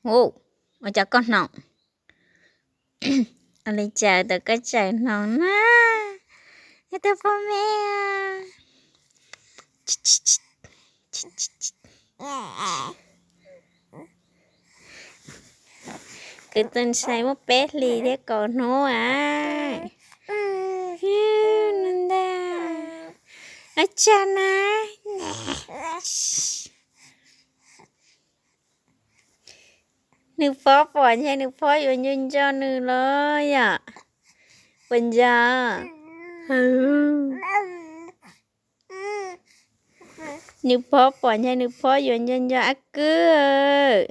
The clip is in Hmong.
Ua cas koj hnoos? Ua li cas tau koj tsaws hnoos na? Tus poj me, kuv tus ntxhais muaj peb hlis thiab kaum hnub a. Ua cas na? Nws phob pom ntshe nws phob yuav nco nco nws los yom? Puas nco? Nws phob pom ntshe nws phob yuav nco nco Ab Kwb.